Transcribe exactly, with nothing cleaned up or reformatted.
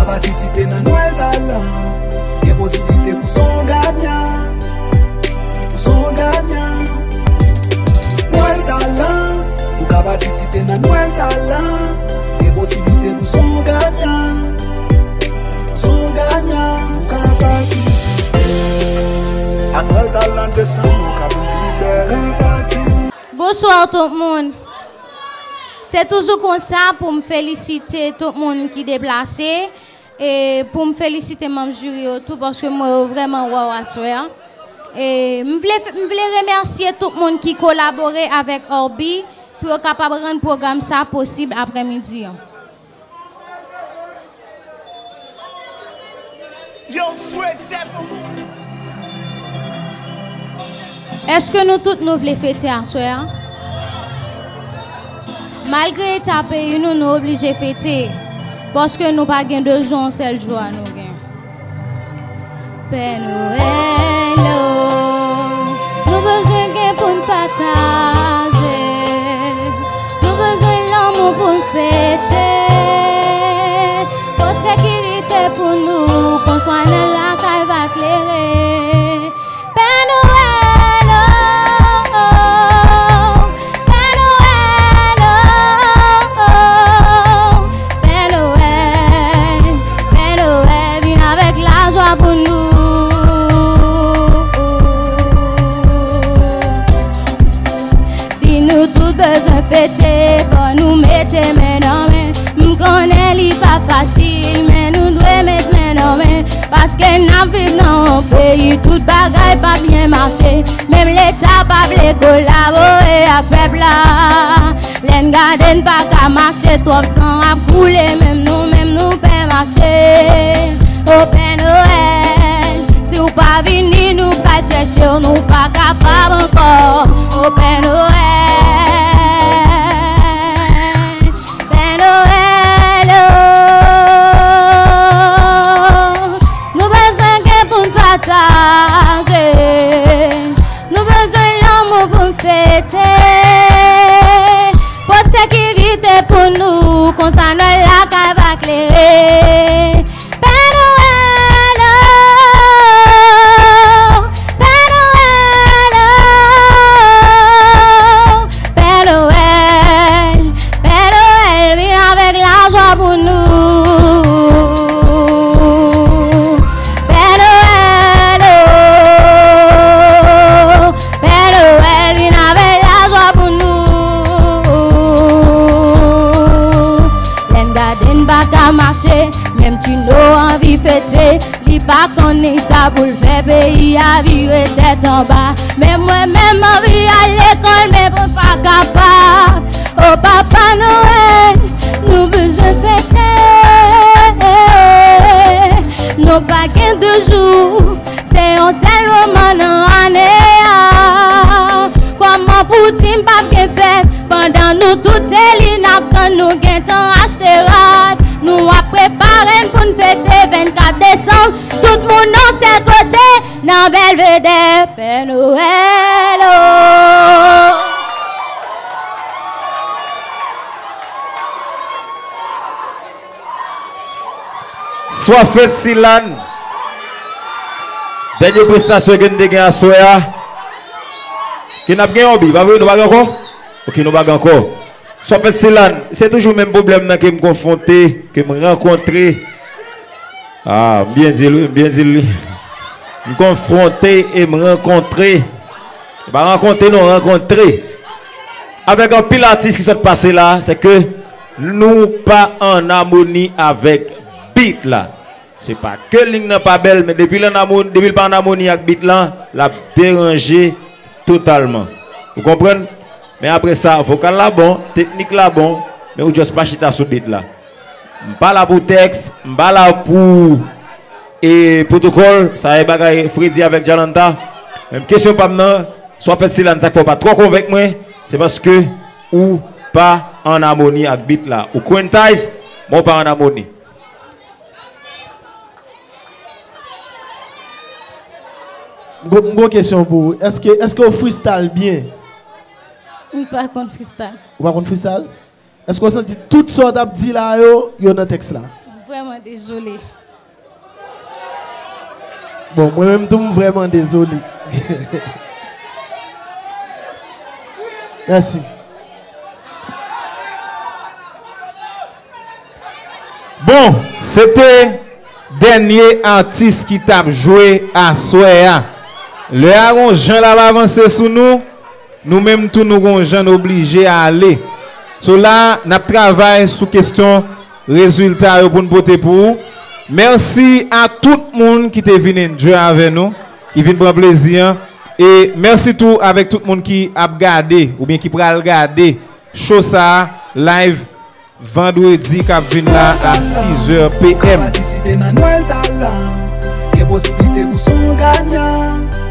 Patisipe nan Nwèl Talan, gen posiblite pou son ganyan. Pou son ganyan. Nwèl Talan, ou ka patisipe nan Nwèl Talan, gen posiblite pou son ganyan. Son ganyan, ou ka patisipe. Ak Nwèl Talan de san, ou ka vin pi bèl. Ou ka patisipe. Bonswa tout moun. Se toujou konsa pou m felisite tout moun ki deplase e pou m felisite manm jiri yo tou paske m wè yo vrèman waw aswè a. E m vle, m vle remèsye tout moun ki kolabore avèk Orbi pou yo kapab rann pwogram sa posib aprèmidi an. Yo, Fred Seven. Èske nou tout nou vle fete aswè a? Malgre eta peyi nou, nou oblije fete, paske nou pa gen de jou, yon sèl jou a nou gen. Pè Nwèl, oh, nou bezwen gen pou n pataje. Nou bezwen lanmou pou n fete. Pote sekirite pou nou, konswa nan lakay va klere. Pè Nwèl, oh, oh, Pè Nwèl, oh, oh, Pè Nwèl, Pè Nwèl, vin avèk lajwa pou nou. Si nou tout bezwen fete, fò nou mete men nan men. M konnen li pa fasil, men nou dwe met men nan men. Paske n ap viv nan yon peyi tout bagay pa byen mache. Menm Leta pa vle kolabore ak pèp la. Lè n gade n pa ka mache, twòp san ap koule, menm nou menm nou pè mache. O Pè Nwèl, si w pa vini, nou pral chèche w, nou pa kapab ankò. O Pè Nwèl, Pè Nwèl, oh, nou bezwen gen pou n pataje. Nou bezwen lanmou pou n fete. Pote sekirite pou nou, konsa nan lakay va klere. Pè Nwèl, oh, Pè Nwèl, oh, Pè Nwèl, Pè Nwèl, vin avèk lajwa pou nou. Pè Nwèl, oh, Pè Nwèl, vin avèk lajwa pou nou. Lè n gade n pa ka mache, menm Tino anvi fete. Li pa konnen sa pou l fè, peyi a vire tèt anba. Men mwen menm m anvi al lekòl, men mwen pa kapab. O Papa Nwèl, nou bezwen fete. Nou pa gen de jou, se yon sèl moman nan ane a. Kòman pou di m p ap gen fèt, pandan nou tout se li n ap tann, nou gentan achte rad. Nou ap prepare n pou n fete vennkat desanm. Tout moun yon sèl kote, nan Bèlvedè, Pè Nwèl, oh. Swa fèt Silan. Dènye prestasyon ke n te gen aswè a. Ke n ap gen yon bi, pa vre? Nou pa gen ankò? Ok, nou pa gen ankò. Swa fèt Silan, se toujou menm pwoblèm nan ke m konfwonte, ke m rankontre. Ah, m byen di l, wi, m byen di l, wi. M konfwonte e m rankontre. Pa rankontre, non, rankontre. Avèk anpil atis ki sot pase la, se ke nou pa an amoni avèk beat la. Se pa ke liy nan pa bèl, men depi l an amoni, depi l pa an amoni ak beat lan, l ap deranje totalman. Ou konprann? Men apre sa, vokal la bon, teknik la bon, men ou just pa chita sou beat la. M pa la pou tèks, m pa la pou, e, pwotokòl, sa e bagay Freddy avèk Jalanta. Men kesyon pa m nan, swa fèt Silan, sa k fè w pa twò konvenk mwen, se paske ou pa an amoni ak beat la. Ou kwentayiz, men w pa an amoni. M gon, m gon kesyon pou ou. Èske, èske w freestyle byen? M pa konn freestyle. Ou pa konn freestyle? Èske w santi tout sa w t ap di la yo, yo nan tèks la? Vrèman dezole. Bon, mwen menm tou, m vrèman dezole. Mèsi. Bon, se te dènye atis ki t ap jwe aswè a. Lè a gon jan l ap avanse sou nou, nou menm tou nou gon jan n oblije ale. So la, n ap travay sou kesyon rezilta yo pou n pote pou ou. Mèsi a tout moun ki te vin enjoy avè nou, ki vin pran plezi an. E mèsi tou avèk tout moun ki ap gade oubyen ki pral gade show sa a live vandredi k ap vin la a sis è p m. Patisipe nan Nwèl Talan, gen posiblite pou son ganyan.